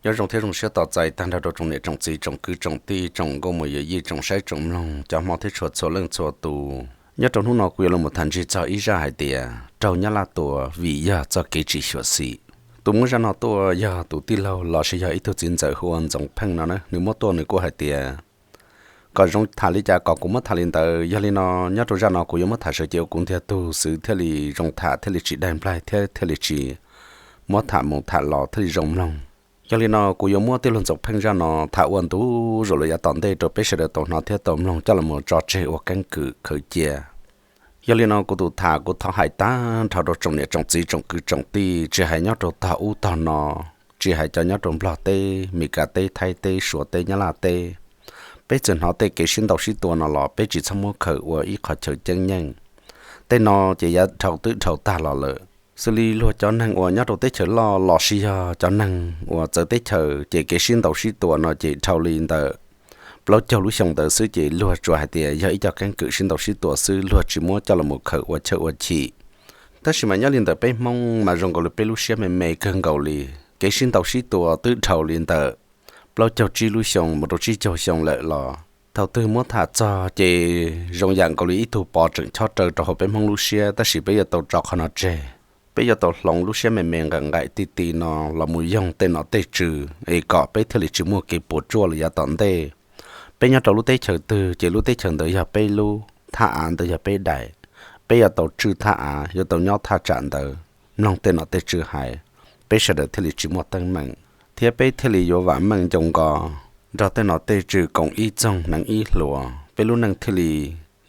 Nyob zoo thiab zoo siab tos txais tag nrho rau tsoom niam tsoom txiv tsoom kwv tsoom tij tsoom nkauj muam yawm yij tsoom saib tsoom mloog cov Hmoob thiab tshua txhua leej txhua tus. Nyob rau hnub no kuv yuav los tham ntsis txog ib zaj hais tias raug Nyab Laj tua vim yog txoj kev tsis xyuam xim. Tus muab zaj no tuaj yog tus tij laug los sis yog ib tug txiv ntxawm hu ua Ntxoov Pheej no na. Nws muab tuaj nws kuj hais tias kom zoo tham li cas kom kuv muab tham li ntawd. Yog li no, nyob rau zaj no kuv yuav muab tham sawv cev uas kuv ntiag tug xwb thiaj li zoo tham thiaj li tsis daig nplaig thiab thiaj li tsis muab tham mus tham los thiaj li zoo mloog. Yog li no kuv yuav muab tij laug Ntxoov Pheej zaj no tham ua ntu zus los yav tom ntej rau peb sawv daws tau hnov thiab tau mloog coj los mus tso tseg ua keeb kwm khaws cia. Yog li no kuv tus tham kuv thov hais tag nrho rau tsoom niam tsoom txiv tsoom kwv tsoom tij tsis hais nyob rau tog ub tog no, tsis hais cov nyob rau Nplog teb, Mes Kas teb, Thaib teb, Suav teb, Nyab Laj teb, peb txawm hnov tej kev sib ntaus sib tua no los peb tsis txhob muab khaws ua ib qho chaw ceeb nyeej. Tej no ces yav dhau twb dhau tag los lawm. Xws li luag cov neeg uas nyob rau teb chaws loj los sis yog cov neeg uas txawv teb chaws ces kev sib ntaus sib tua no ces dhau li ntawm plaub caug lub xyoo ntawd xwb ces luag tsuas hais tias yog ib co keeb kwm sib ntaus sib tua xwb, luag tsis muab coj los mus khaws ua chaw ua chim. Tab sis mas nyob li ntawm peb Hmoob mas zoo nkaus li peb lub siab me me kawg nkaus li. Kev sib ntaus sib tua twb dhau li ntawm plaub caug tsib lub xyoo mus rau tsib caug xyoo lawm los thaum twg muab tham txog ces zoo yam nkaus li ib tug pov tseem chob raws rau hauv peb Hmoob lub siab, tab sis peb yuav tau tso qhov no tseg. Peb yuav tau hloov lub siab me me nqaim nqaim ti ti no los mus yoog tej nom tej tswv es kom peb thiaj li tsis muaj kev puas tsuaj los yav tom ntej. Peb nyob rau lub teb chaws twg ces lub teb chaws ntawd yog peb lub, thaj av ntawd yog peb daim. Peb yuav tau tswj thaj av, yuav tau nyob thaj tsam ntawd, mloog tej nom tej tswv hais, peb sawv daws thiaj li tsis muaj teeb meem, thiab peb thiaj li yuav vam meej ncoo nko nrog tej nom tej tswv koom ib txoog hneev ib hluas, peb lub neej thiaj li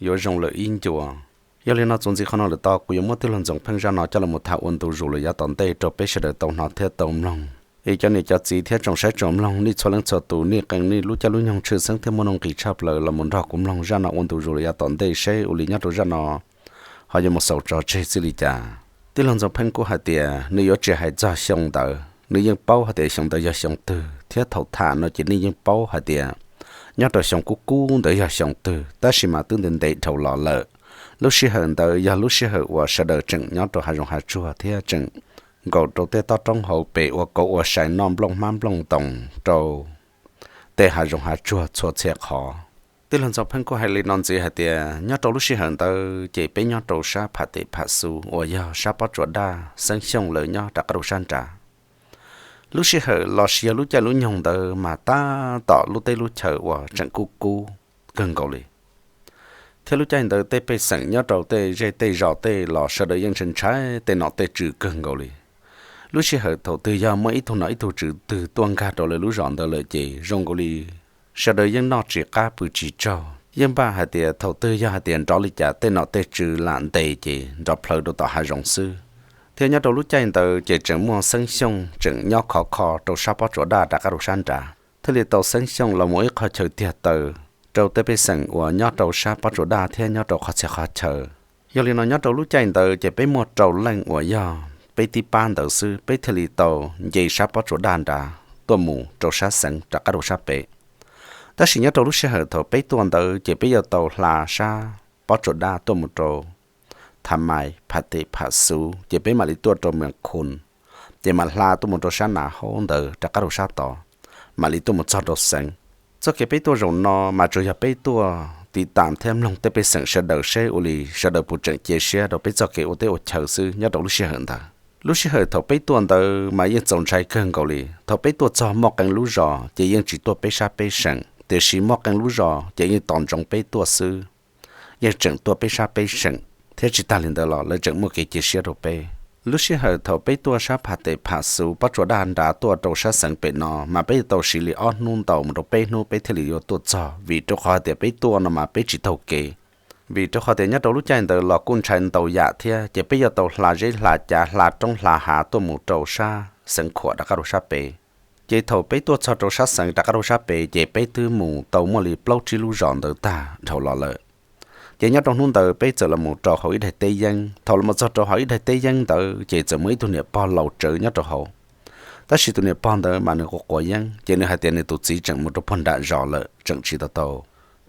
yuav zoo lawm ib ncua. Yog li no txuas ntxiv qhov no lawm tod kuv yuav muab tij laug Ntxoov Pheej zaj no coj los mus tham ua ntu zus los yav tom ntej rau peb sawv daws tau hnov thiab tau mloog. Es cov niam cov txiv thiab tsoom saib tsoom mloog nej txhua leej txhua tus nej qee nej lub caij lub nyoog tshwj xeeb thiab muaj nuj nqis tshaj plaws los mus nrog kuv mloog zaj no ua ntu zus los yav tom ntej seb ua li nyob rau zaj no ho yuav mus xaus tso tseg txij li cas. Tij laug Ntxoov Pheej kuj hais tias nws yuav tsis hais txog xyoo ntawd, nws yeej paub hais tias xyoo ntawd yog xyoo twg thiab thaum tham no ces nws yeej paub hais tias nyob rau xyoo kub kub ntawd yog xyoo twg, tab sis mas twb ntev ntev dhau los lawm. Lub sij hawm ntawd yog lub sij hawm uas sawv daws tseem nyob rau hav zoov hav tsuag thiab tseem nkaum rau tej toj roob hauv pes ua kauv ua sai noj nplooj hmab nplooj ntoos rau tej hav zoov hav tsuag txhua txhia qhov. Tij laug Ntxoov Pheej kuj hais li no ntxiv hais tias nyob rau lub sij hawm ntawd ces peb nyob rau sab Pham Tes Pham Xus uas yog sab Pob Tsuas Daj Xeeb Xyooj lawv nyob rov qab rau sab nrad. Lub sij hawm los sis yog lub caij lub nyoog ntawd mas tab tom lub teb lub chaw uas tseem kub kub kawg nkaus li, thiab lub caij ntawd tej pej xeem nyob rau tej zej tej zos tej los sawv daws yeej ntshai ntshai tej nom tej tswv kawg nkaus li. Lub sij hawm thaum twg yog muaj ib tug nom ib tug tswv twg tuaj nkag rau lawv lub zos ntawd lawm ces zoo nkaus li sawv daws yeej noj tsis qab pw tsis tsaug, yeej npaj hais tias thaum twg yog hais tias nrov li cas tej nom tej tswv lam ntes ces nrov plhawv rau tom hav zoov xwb. Thiab nyob rau lub caij ntawd ces tseem muaj Xeeb Xyooj tseem nyob khov kho rau sab Pob Tsuas Daj rov qab rau sab nrad, thiaj li tau Xeeb Xyooj los mus ib qho chaw tiag taw rau tej pej xeem uas nyob rau sab Pob Tsuas Daj thiab nyob rau qhov txhia qhov chaw. Yog li no nyob rau lub caij ntawd ces peb muaj rau leej uas yog peb tib pab ntawd xwb, peb thiaj li tau nce sab Pob Tsuas Daj nrad tuaj mus rau sab xeev rov qab rau sab pem. Tab sis nyob rau lub sij hawm thaum peb tuaj ntawd ces peb yuav tau hla sab Pob Tsuas Daj tuaj mus rau Tham Mais, Pham Tes Pham Xus ces peb mam li tuaj rau Mes Khun, ces mam hla tuaj mus rau sab Nas Haub ntawd rov qab rau sab tod, mam li tuaj mus txog rau xeev. Txoj kev peb tuaj zaum no mas tsuas yog peb tuaj tiv tam thiab mloog tej pej xeem sawv daws seb ua li sawv daws puas tseem cia siab rau peb txoj kev ua teb ua chaw xwb nyob rau lub sij hawm ntawd. Lub sij hawm thaum peb tuaj ntawd mas yeej txaus ntshai kawg nkaus li. Thaum peb tuaj txog muaj qee lub zos ces yeej tsis tuaj peb sab peb seem, tiam sis muaj qee lub zos ces yeej tos ntsoov peb tuaj xwb, yeej tseem tuaj peb sab peb seem, thiab tsis tag li ntawd los lawv tseem muaj kev cia siab rau peb. Lub sij hawm thaum peb tuaj sab Pham Tes Pham Xus Pob Tsuas Daj nrad tuaj rau sab xeev pem no mas peb yuav tau siv li ob hnub ntau mus rau peb hnub peb thiaj li yuav tuaj txog, vim rau qhov hais tias peb tuaj no mas peb tsis taug kev. Vim rau qhov tias nyob rau lub caij ntawd los kuj ntshai ntau yam thiab, ces peb yuav tau hla zeb hla cav hla roob hla hav tuaj mus rau sab xeev Khuam rov qab rau sab pem. Ces thaum peb tuaj txog rau sab xeev rov qab rau sab pem ces peb twb mus tau muaj li plaub tsib lub zos ntawd tag dhau los lawm. Ces nyob rau hnub ntawd peb txawm los mus rau hauv ib daim teb yeeb. Thaum los mus txog rau hauv ib daim teb yeeb ntawd ces txawm muaj ib tug niam pog laus tsawv nyob rau hauv. Tab sis tus niam pog ntawd mas nws quav quav yeeb, ces nws hais tias nws tus txiv tseem mus rau puag nram zos lawm, tseem tsis tau tau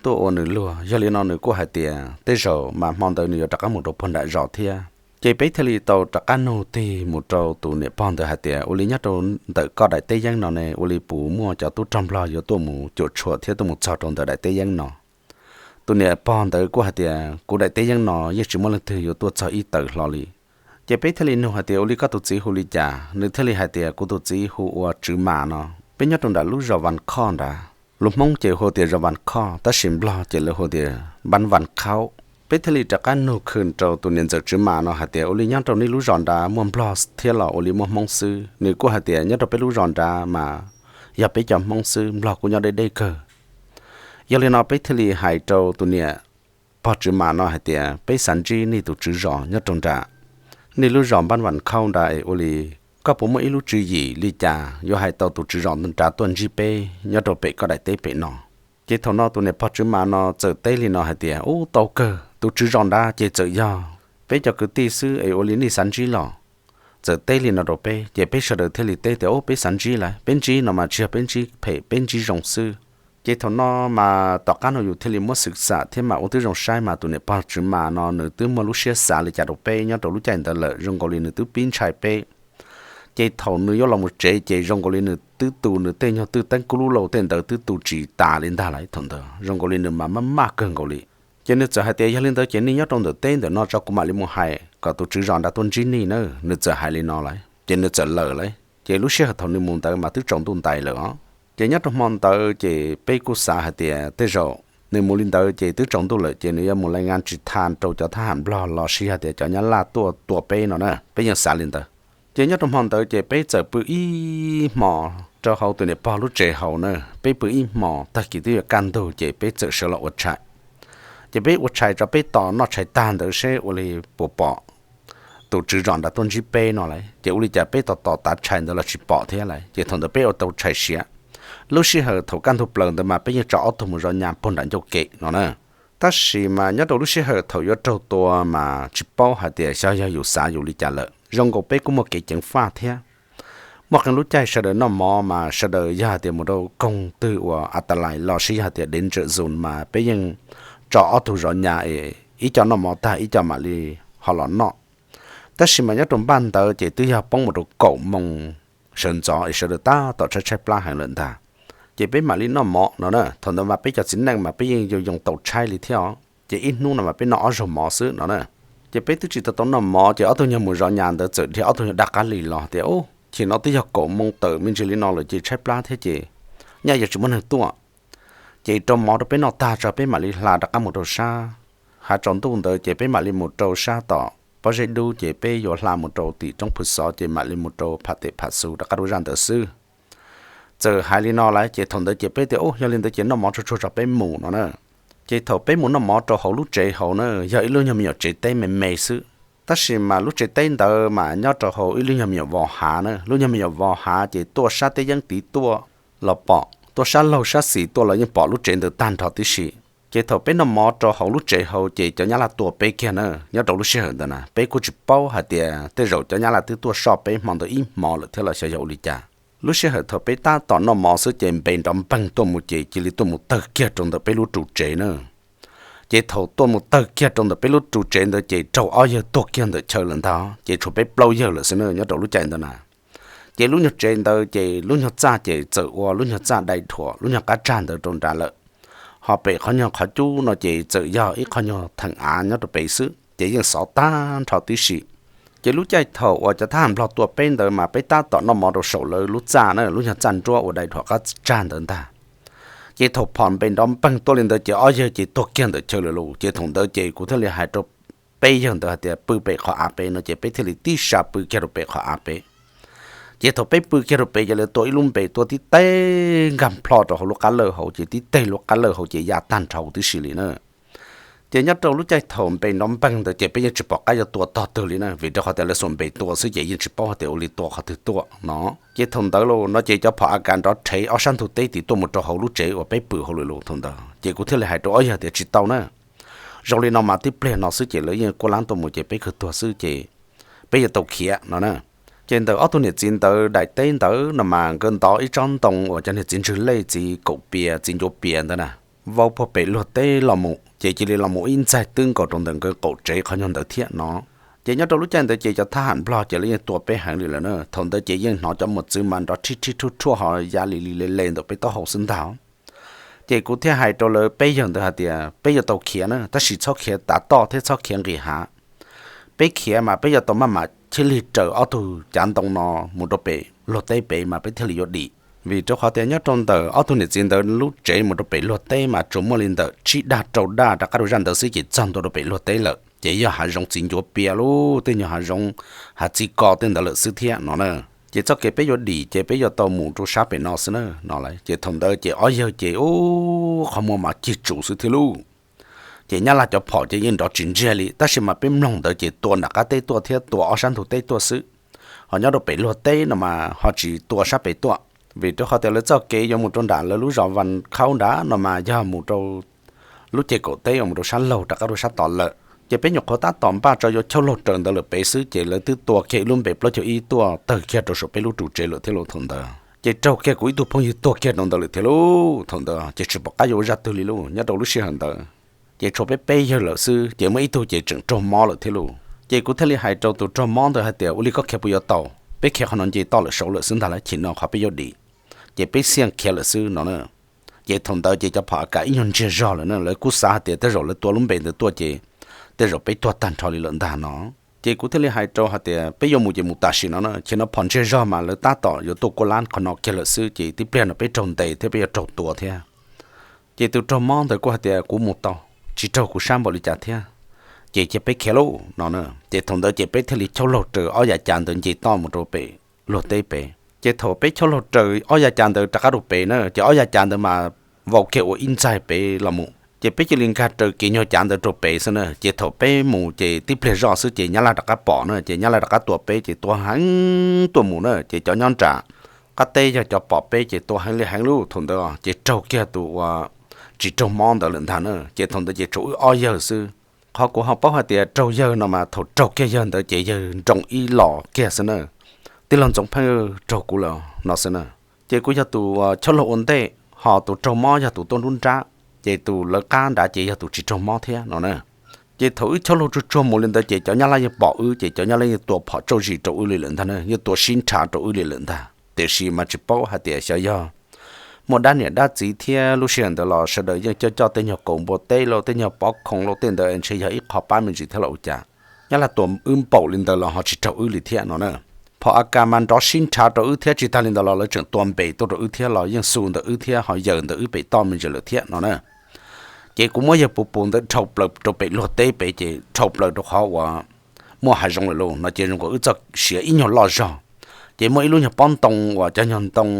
tuaj ua nws luag. Yog li no nws kuj hais tias tej zaum mas hmo ntawd nws yuav rov qab mus rau puag nram zos thiab. Ces peb thiaj li tau rov qab nug tig mus rau tus niam pog ntawd hais tias, ua li nyob rau ntawm koj daim teb yeeb no ne, ua li puas muaj cov tub rog nplog yuav tuaj mus cuam tshuam thiab tuaj mus txog rau ntawm daim teb yeeb no? Tus niam pog ntawd kuj hais tias, kuv daim teb yeeb no yeej tsis muaj leej twg yuav tuaj txog ib taws hlo li. Ces peb thiaj li nug hais tias, ua li koj tus txiv hu li cas? Nws thiaj li hais tias, kuv tus txiv hu ua Tswv Mas no, peb nyob rau nram lub zos Vas Khoj nrad. Lus Hmoob ces hu tias zos Vas Khoj, tab sis nplog ces lawv hu tias Npab Vas Khaub. Peb thiaj li rov qab nug khw rau tus niam ntxawm Tswv Mas no hais tias, ua li nyob rau nej lub zos nrad muaj nplog thiab los ua li muaj Hmoob xwb? Nws kuj hais tias, nyob rau peb lub zos nrad mas yog peb cov Hmoob xwb, nplog kuj nyob deb deb kawg. Yog li no peb thiaj li hais rau tus niam pog Tswv Mas no hais tias, peb xav ntsib nej tus tswv zos nyob rau nrad nej lub zos Npab Vas Khaub nrad es ua li koj puas muaj ib lub tswv yim li cas yuav hais tau tus tswv zos nrad tuaj ntsib peb nyob rau pem koj daim teb pem no? Ces thaum no tus niam pog Tswv Mas no txawm teb li no hais tias, ub, tau kawg, tus tswv zos nrad ces txawm yog peb cov kwv tij xwb es ua li nej xav ntsib los? Txawm teb li no rau peb ces peb sawv daws thiaj li teb tias, ub, peb xav ntsib lawm, peb ntsib no mas tsis yog peb ntsib phem, peb ntsib zoo xwb. Ces thaum no mas tom qab no yus thiaj li muab xwm xam thiab mas ua tib zoo saib mas tus niam pog Tswv Mas no nws twb muaj lub siab xav li cas rau peb nyob rau lub caij ntawd lawm, zoo nkaus li nws twb pib ntshai peb. Ces thaum nws yuav los mus tsev ces zoo nkaus li nws twb tu nws tej nyuag twj teeb kub lub lauj tej ntawd twb tu tsis tas li ntag lauj. Thaum ntawd zoo nkaus li nws mas maj maj kawg nkaus li. Ces nws txawm hais tias, yog li ntawd ces nej nyob rau ntawm teb ntawm no tso, kuv mam li mus hais kom tus tswv zos nrad tuaj ntsib nej na. Nws txawm hais li no lawm ces nws txawm lawm lauj. Ces lub sij hawm thaum nws mus ntawd mas twb tsaus ntuj ntais lawm os. Ces nyob rau hmo ntawd ces peb kuj xav hais tias tej zaum nws mus li ntawd ces twb tsaus ntuj lawm ces nws yuav mus laj ngas tsis tha rau cov thab ham nplog los sis yog tias cov nyab laj tuaj tua peb no na, peb yeej xav li ntawd. Ces nyob rau hmo ntawd ces peb txawm pw ib hmo rau hauv tus niam pog lub tsev hauv na. Peb pw ib hmo, tag kis twb yuav kaj ntug ces peb txawm sawv los ua tshais. Ces peb ua tshais tso, peb tos noj tshais tag ntawd seb ua li puas pom tus tswv zos nrad tuaj ntsib peb no lauj. Ces ua li cas peb tos tos tav tshais ntawd los tsis pom thiab lauj. Ces thaum ntawd peb ua tau tshais siav. Lub sij hawm thaum kaj ntug plaws ntawd mas peb yeej tso ob tug mus zov nyas puag nram ncauj kev no na. Tab sis mas nyob rau lub sij hawm thaum yuav raug tua mas tsis paub hais tias xyov yog yus xav yus li cas lawm, zoo nkaus peb kuj muaj kev ceev faj thiab. Muaj qee lub caij sawv daws noj mov mas sawv daws yog hais tias mus rau koog twg uas a ta lais los sis yog hais tias dev ntsawm zoos mas peb yeej tso ob tug zov nyas es ib co noj mov tag ib co mam li ho los noj. Tab sis mas nyob rau npaj ntawd ces twb yog poob mus rau kaum moos sawv ntxov es sawv daws tab tom tshaib tshaib plab heev lawm ntag. Ces peb mam li noj mov no na. Thaum ntawd mas peb cov txiv neej mas peb yeej yoo yoo tau tshaib li thiab os. Ces ib hnub no mas peb noj ob zaug mov xwb no na. Ces peb twb tsis tau tau noj mov ces ob tug nyuag mus zov nyas ntawd txawm dhia ob tug nyuag daj qab li los tias, ub, chim no twb yog kaum moos tawm me ntsis li no lawm ces tshaib plab thiab ces nyaj yuav tsis muaj neeg tuaj. Ces rau mov rau peb noj tag tso peb mam li hla rov qab mus rau sab hav tsaus ntuj ntawd ces peb mam li mus rau sab tom pob zeb dub ces peb yuav hla mus rau tim roob Phwv Xov ces mam li mus rau Pham Tem Pham Xus rov qab rau zaj ntawd xwb. Txawm hais li no lawm ces thaum ntawd ces peb tias, ub, yog li ntawd ces noj mov tsuag tsuag tso peb mus no na. Ces thaum peb mus noj mov rau hauv lub tsev hauv na, yog ib lub nyuag me nyuam tsev teb me me xwb. Tab sis mas lub tsev teb ntawd mas nyob rau hauv ib lub nyuag me nyuam vos hav na. Lub nyuag me nyuam vos hav ces tuaj sab teb yeeb tid tuaj los pom, tuaj sab laug sab xis tuaj los yeej pom lub tsev ntawd tag nrho tib si. Ces thaum peb noj mov rau hauv lub tsev hauv ces cov nyab laj tua peb kiag na. Nyob rau lub sij hawm ntawd na peb kuj tsis paub hais tias tej zaum cov nyab laj twb tuaj soj peb hmo ntawd ib hmo lawm thiab los xyov yog ua li cas. Lub sij hawm thaum peb tab tom noj mov xwb ces npe nrov npeeg tuaj mus ces cia li tuaj mus tawg kiag rau ntawm peb lub ru tsev na. Ces thaum tuaj mus tawg kiag rau ntawm peb lub ru tsev ntawd ces raug ob yawg tuag kiag ntawm chaw lawm ntag, ces tshuav peb plaub yawg lawm xwb na nyob rau lub caij ntawd na. Ces lub nyuag tsev ntawd ces lub nyuag txaj ces txawm ua lub nyuag txaj dai dhuam lub nyuag qab tsag ntawd rau nrad lawm. Ho pem qhov nyuag qhov cub no ces txawm yog ib qho nyuag theem av nyob rau pem xwb ces yeej xov tag nrho tib si. Ces lub caij thaum uas cov thab ham nplog tua peb ntawd mas peb tab tom noj mov rau saum lawv lub txaj na, lub nyuag txaj nruab ua dai dhuam qab tsag ntawd ntag. Ces thaum phom npe nrov npeeg tuaj li ntawd ces ob yawg ces tuag kiag ntawm chaw lawm lauj. Ces thaum ntawd ces kuv thiaj li hais rau peb yawg ntawd hais tias pw pem qhov av pem no ces peb thiaj li tib sa pw kiag rau pem qhov av pem. Ces thaum peb pw kiag rau pem ces lawv tua ib lub npe tuaj tib teg nkag nplho rau hauv lub qab lawj hauv ces tib teg lub qab lawj hauv ces ya tag nrho tib si li na. Ces nyob rau lub caij thaum npe nrov npeeg ntawd ces peb yeej tsis pom qab yuav tua tog twg li na, vim rau qhov tias lawv xuas npe tua xwb ces yeej tsis paub hais tias ua li tua qhov twg tuaj no. Ces thaum ntawd los no ces cov phom a kas nrov rhev ob sab ntug teb tid tuaj mus rau hauv lub tsev uas peb pw hauv lawm lauj. Thaum ntawd ces kuv thiaj li hais rau ob yawg tias tsis tau na, zoo li no mas tib pliag no xwb ces lawv yeej kuaj lab tuaj mus ces peb kawg tuag xwb ces peb yuav tau khiav no na. Ces ntawm ob tug niam txiv ntawd daim teb ntawd no mas nkawd ntov ib tsob ntoo uas cov niag txiv ntswg lej, txiv kaum pias, txiv ncuav pias ntawd na, vau puag pem luag teb los mus ces cia li los mus ib ntxaig twb nkaus rau ntawm nkawd qaum tsev qhov nyuag ntawd thiab no. Ces nyob rau lub caij ntawd ces cov thab ham nplog ces lawv yeej tua peb heev li lawm na. Thaum ntawd ces yeej hnov cov mos txwv mas nrov rhij rhij rhuaj rhuaj ho ya li li le le ntawm peb taub hau xwb ntag. Ces kuv thiaj hais rau lawv peb yawg ntawd hais tias peb yuav tau khiav na, tab sis txhob khiav tav toj thiab txhob khiav nqis hav. Peb khiav mas peb yuav tau maj mam thiaj li raws ob tug cav ntoo no mus rau pem luag teb pem mas peb thiaj li yuav dim. Vim rau qhov tias nyob rau ntawm ob tug niam txiv ntawd lub tsev mus rau pem luag teb mas tsuas muaj li ntawm tsib daj rau daj rov qab rau zaj ntawd xwb ces txog ntua rau pem luag teb lawm. Ces yog hav zoov txiv ncuav pias lub tej nyuag hav zoov, hav txiv ko tej ntawd lawm xwb thiab no na. Ces txoj kev peb yuav dim ces peb yuav tau mus rau sab pem no xwb na no lawm. Ces thaum ntawd ces ob yawg ces ub qhov muag mas cig tsuv xwb thiab lauj. Ces nyab laj cov phom ces yeej nrov tsis ntsiag li, tab sis mas peb mloog ntawd ces tua nram qab teb tuaj thiab tua ob sab ntug teb tuaj xwb. Ho nyob rau pem luag teb no mas ho tsis tua sab pem tuaj, vim rau qhov tias lawv txoj kev yuav mus rau nram lawv lub zos Vas Khaub nrad no mas yog mus rau lub ceg kaum teb uas mus rau sab laug rov qab rau sab tod lawm. Ces peb nyuam qhuav tab tom npaj tso yuav chauj laug raws ntawd lawm pem xwb ces lawv twb tua kiag ib lub npe plaub caug ib tuaj tawg kiag rau saum peb lub ru tsev lawm thiab lauj thaum ntawd. Ces raug kiag kuv ib tug phooj ywg tuag kiag rau ntawd lawm thiab lauj thaum ntawd ces tsis pom qab yuav ua zaj twg li lauj nyob rau lub sij hawm ntawd. Ces tshuav peb peb yawg lawm xwb ces muaj ib tug ces tseem raug mob lawm thiab lauj. Ces kuv thiaj li hais rau tus raug mob ntawd hais tias ua li koj khiav puas yuav tau, peb khiav qhov no nce toj lawm saud lawm xwb ntag lauj, chim no qhov peb yuav dim, ces peb xiaj khiav lawm xwb no na. Ces thaum ntawd ces cov phom a kas ib nyuag ntsiag zog lawm na, lawv kuj xav hais tias tej zaum lawv tua lub npe ntawd tuaj ces tej zaum peb tuag tag nrho li lawm ntag no. Ces kuv thiaj li hais rau hais tias peb yuav mus ces mus tam sim no na, chim no phom ntsiag zog mas lawv tab tom yuav tuaj kuaj lab qhov no kiag lawm xwb ces tib pliag no peb raug ntes thiab peb yuav raug tua thiab. Ces tus raug mob ntawd kuj hais tias kuv mus tau, tsis raug kuv sab npaum li cas thiab, ces cia peb khiav lauj no na. Ces thaum ntawd ces peb thiaj li chauj laug raws ob yav cav ntawd nce toj mus rau pem luag teb pem. Ces thaum peb chauj laug raws ob yav cav ntawd rov qab rau pem na ces ob yav cav ntawd mas vau kiag ua ib ntxaig pem los mus ces peb cia li nkag raws kev nyuag cav ntawd rau pem xwb na. Ces thaum peb mus ces tib pliag zoj xwb ces nyab laj rov qab pom na ces nyab laj rov qab tua peb ces tua heev tuaj mus na ces cov nyob nram qab teb yog cov pom peb ces tua heev li heev lauj thaum ntawd ces raug kiag tus uas tsis raug mob ntawd lawm ntag na. Ces thaum ntawd ces tshuav wb ob yawg xwb. Qhov kuv ho paub hais tias raug yawg no mas thaum raug kiag yawg ntawd ces yawg nroo ib los kiag xwb na, tij laug Ntxoov Pheej raug kuv lawm no xwb na. Ces kuv yog tus chauj laug ua ntej, ho tus raug mob yog tus tuaj nruab nrab, ces tus lawv qab nrad ces yog tus tsis raug mob thiab no na. Ces thaum wb chauj laug tsuag tsuag mus li ntawd ces cov nyab laj yeej pom wb ces cov nyab laj yeej tua phom tsauj zis rau wb li lawm ntag na, yeej tua sib nrhav rau wb li lawm ntag. Tiam sis mas tsis paub hais tias xyov yog muaj dab niam dab txiv thiab lub sij hawm ntawd los sawv daws yeej coj coj tej nyuag kaus npua teb los tej nyuag pov khoom los tej ntawd ntshe yog ib qho pab me ntsis thiab los ua cas, nyab laj tua wb npaum li ntawd los ho tsis raug wb li thiab no na. Phom a kas mas nrov sib nrhav rau wb thiab tsis tag li ntawd los lawv tseem tua npe tuaj rau wb thiab los yeej xu ntawm wb thiab ho yaws ntawm wb pem toj me ntsis lawm thiab no na. Ces kuv muab yawg puv pus ntawd dhau plaws rau pem luag teb pem ces dhau plaws rau qhov uas muaj hav zoov lawm lauj no ces zoo nkaus wb txoj siav ib nyuag loj zog. Ces muaj ib lub nyuag pob ntoo uas cov nyuag ntoo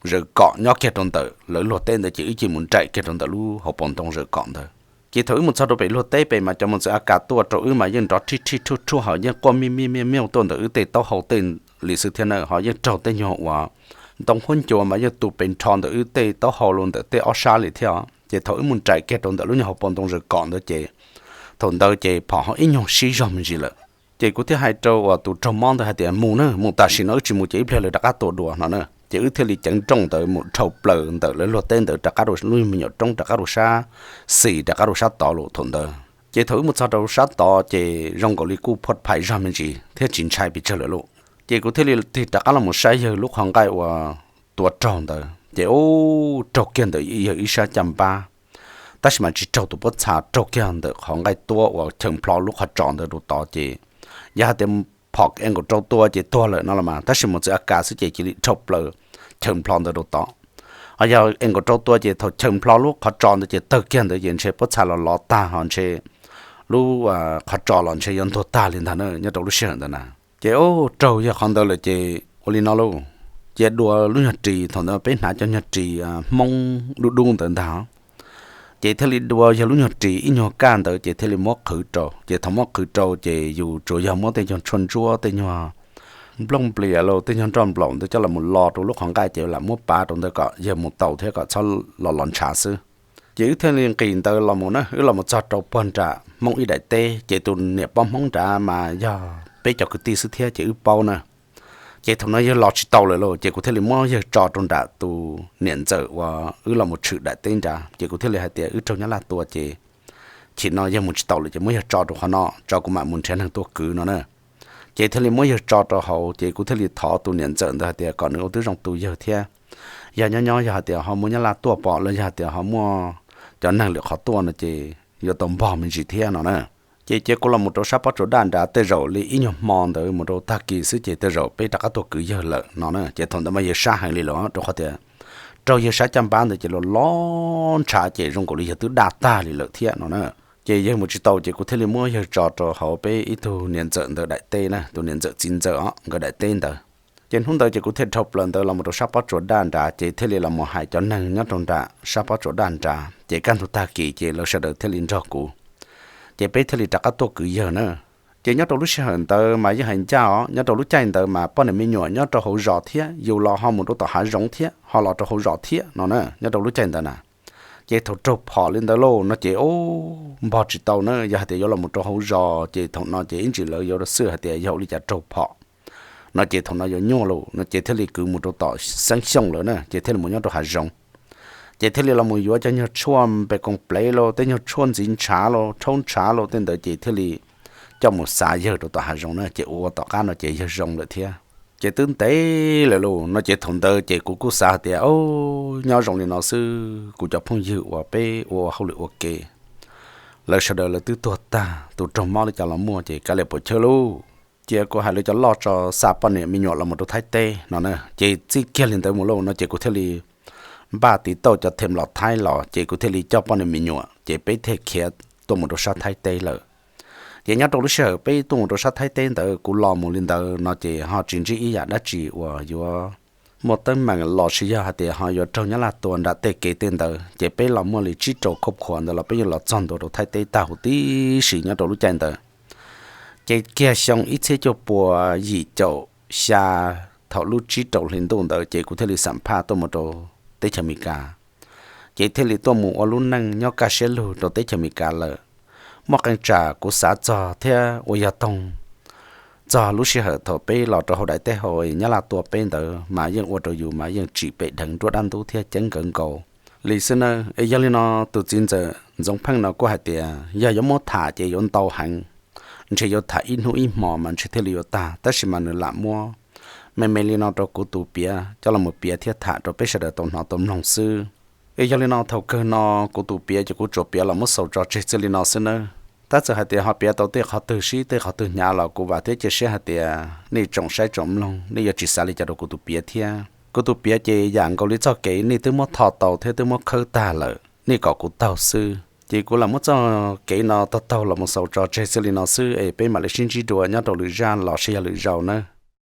zaws kom nyob kiag rau ntawm lawv luag teb ntawd ces wb cia li mus nraim kiag rau ntawm lub hauv paus ntoo zaws kom ntawd. Ces thaum wb mus txog rau pem luag teb pem mas cov mos txwv a kas tuaj rau wb mas yeej nrov rhij rhij rhuaj rhuaj ho yeej quaj mij mij mij mij tuaj ntawm wb tej taub hau tej li xwb thiab na, ho yeej raug tej nyuag uas ntoo huab ncua mas yeej tu pes nrho ntawm wb tej taub hau los ntawm tej ob sab li thiab. Ces thaum wb mus nraim kiag rau ntawm lub nyuag hauv paus ntoo zaws kom ntawd ces thaum ntawd ces phom ho ib nyuag sib zog me ntsis lawm. Ces kuv thiaj hais rau uas tus raug mob ntawd hais tias mus na, mus tam sim no wb tsis mus ces ib pliag lawv rov qab tua dua no na. Ces wb thiaj li ceev nrooj ntawd mus dhau plaws ntawm lawv luag teb ntawd rov qab rau lub me nyuam roob rov qab rau sab xis rov qab rau sab tod lawm thaum ntawd. Ces thaum wb mus txog rau sab tod ces zoo nkaus li kuj phuaj phais zog me ntsis thiab tsis ntshai pes tsawg lawm lauj. Ces kuv thiaj li tig rov qab los mus saib yawg lub qhov nqaij uas tua raug ntawd ces ub raug kiag ntawm yawg ib sab caj npab, tab sis mas tsis raug tus pob txha, raug kiag ntawm qhov nqaij tuab uas chaws nplho lub qhov tsos ntawd rau tod ces yog hais tias phom e nkaus rau tua ces tuag lawm no los mas, tab sis mos txwv a kas xwb ces cia li dhau plaws chaws nplho ntawd rau tod. Ho yog e nkaus rau tua ces thaum chaws nplho lub qhov tsos ntawd ces tawg kiag ntawd ces ntshe pob txha los lov tag ho ntshe lub qhov tsos los ntshe yuav ntuag tag li ntag na nyob rau lub sij hawm ntawd na. Ces ub raug yawg qhov ntawd lawm ces ua li no lauj, cia dua lub nyuag ris, thaum ntawd peb hnav cov nyuag ris Hmoob dub dub ntawd ntag. Ces thiaj li dua yawg lub nyuag ris ib nyuag kaj ntawd ces thiaj li muab qhwv rau. Ces thaum muab qhwv rau ces yus tsuas yog muab tej nyuag tshuaj ntsuab, tej nyuag nplooj nplias los tej nyuag nroj nplaum ntawd coj los mus lo rau lub qhov nqaij ces lam muab pav rau ntawd kom yawg mus tau thiab kom txhob los los ntshav xwb. Ces wb thiaj li nqis ntawd los mus na, wb los mus txog rau puag nram Hmoob ib daim teb, ces tus niam poj Hmoob nrad mas yog peb cov kwv tij xwb thiab ces wb paub na. Ces thaum no yawg los tsis tau lawm lauj, ces kuv thiaj li muab yawg tso rau nram tus niam ntxawm uas wb los mus tshwm daim teb nrad, ces kuv thiaj li hais tias wb raug nyab laj tua ces chim no yawg mus tsis tau lawm ces muab yawg tso rau qhov no tso kuv mam mus nrhiav neeg tuaj kwv no na. Ces thiaj li muab yawg tso rau hauv ces kuv thiaj li thov tus niam ntxawm ntawd hais tias kom nws ua twb zoo tu yawg thiab, yog nyob nyob yog hais tias ho muaj nyab laj tuaj pom los yog hais tias ho muaj cov neeg lwm qhov tuaj no ces yuav tau npog me ntsis thiab no na. Ces cia kuv los mus rau sab pob tsuas daj nrad tej zaum li ib nyuag hmo ntawd mus rau tag kis xwb ces tej zaum peb rov qab tuaj kwv yawg lawm no na. Ces thaum ntawd mas yawg sab heev li lawm rau qhov tias raug yawg sab caj npab ntawd ces los los ntshav ces zoo nkaus li yawg twb daj tag li lawm thiab no na. Ces yawg mus tsis tau ces kuv thiaj li muab yawg tso rau hauv peb ib tug niam ntxawm ntawd daim teb na, tus niam ntxawm txiv ntxawm os nkawd daim teb ntawd. Ces hnub ntawd ces kuv thiaj dhau plaws ntawd los mus rau sab pob tsuas daj nrad ces thiaj li los mus hais cov neeg nyob rau nram sab pob tsuas daj nrad ces kaj ntug tag kis ces lawv sawv daws thiaj li nrog kuv, ces peb thiaj li rov qab tuaj kwv yawg na. Ces nyob rau lub sij hawm ntawd mas yeej hais ncaj os, nyob rau lub caij ntawd mas poj niam me nyuam nyob rau hauv zos thiab yus los ho mus rau tom hav zoov thiab ho los rau hauv zos thiab no na nyob rau lub caij ntawd na. Ces thaum raug phom li ntawd lauj no ces npog tsis tau na, yog hais tias yuav los mus rau hauv zos ces thaum no ces ib ntsis lawv yuav xwb hais tias yog ua li cas raug phom no ces thaum no yuav nyuaj lauj no ces thiaj li kwv mus rau tom Xeeb Xyooj lawm na ces thiaj li mus nyob rau hav zoov. Ces thiaj li los mus yuav cov nyuag tshuaj npe koos plev los tej nyuag tshuaj ntxiv ntshav los rhaub ntshav los tej ntawd ces thiaj li coj mus xav yawg rau tom hav zoov na ces ua tom qab no ces yawg zoo lawm thiab. Ces twb ntev lawm lauj no ces thaum ntawd ces kuv kuj xav hais tias, nyob zoo li no xwb kuv cov phooj ywg uas peb ua hauj lwm ua ke lawv sawv daws lawv twb tuag tag, tus raug mob li cas los muaj ces kav liam puas chawj lauj. Cia kuv hais lawv cov loj tso xa poj niam me nyuam los mus rau Thaib teb no na. Ces txij kiag li ntawd mus lauj no ces kuv thiaj li npaj tiv tauj cov them los Thaib los ces kuv thiaj li coj poj niam me nyuam ces peb thiaj khiav tuaj mus rau sab Thaib teb lawm. Ces nyob rau lub sij hawm peb tuaj mus rau sab Thaib teb ntawd kuv los mus li ntawd no ces ho tsis ntsib ib yam dab tsi uas yuav muaj teeb meem los sis yog hais tias ho yuav raug nyab laj tua nram tej kev tej ntawd ces peb los muaj li tsib rau khoj khuav ntawd los peb yeej los txog ntua rau Thaib teb tag huv tib si nyob rau lub caij ntawd. Ces kiag xyoo ib txhiab cuaj pua yim caum xya thaum lub tsib rau hli ntuj ntawd ces kuv thiaj li xam phaj tuaj mus rau teb chaws Amelikas. Ces thiaj li tuaj mus ua lub neej nyob kaj siab lug rau teb chaws Amelikas lawm. Muaj qee tsam kuv xav txog thiab ua yog toog txog lub sij hawm thaum peb los rau hauv daim teb hauv nyab laj tua peb ntawd mas yeej ua rau yus mas yeej tsim pem dheev nruab dab ntub thiab ceeb nkawd nkaus li xwb na. Es yog li no tus txiv ntxawm Ntxoov Pheej no kuj hais tias yog yuav muab tham ces yuav ntau heev, ntshe yuav tham ib hnub ib hmo mas ntshe thiaj li yuav tag tab sis mas nws lam muab me me li no rau kuv tus piav coj los piav thiab tham rau peb sawv daws tau hnov tau mloog xwb. Es yog li no thaum kawg no kuv tus piav ces kuv tsuas piav los muab xaus tso tseg txij li no xwb nawb. Tab txawm hais tias ho piav tau tej qhov twg sib tej qhov twg hnyav los kuv vam thiab cia siab hais tias nej tsoom saib tsoom mloog nej yuav tsis xav li cas rau kuv tus piav thiab. Kuv tus piav ces yam nkaus li txoj kev nej twb muab tho tau thiab twb muab khawb tag lawm, nej kom kuv taug xwb. Ces kuv lam muab txoj kev no taug taug los mus xaus tso tseg txij li no xwb es peb mam li sib ntsib dua nyob rau lwm zaj los sis yog lwm zaus nawb.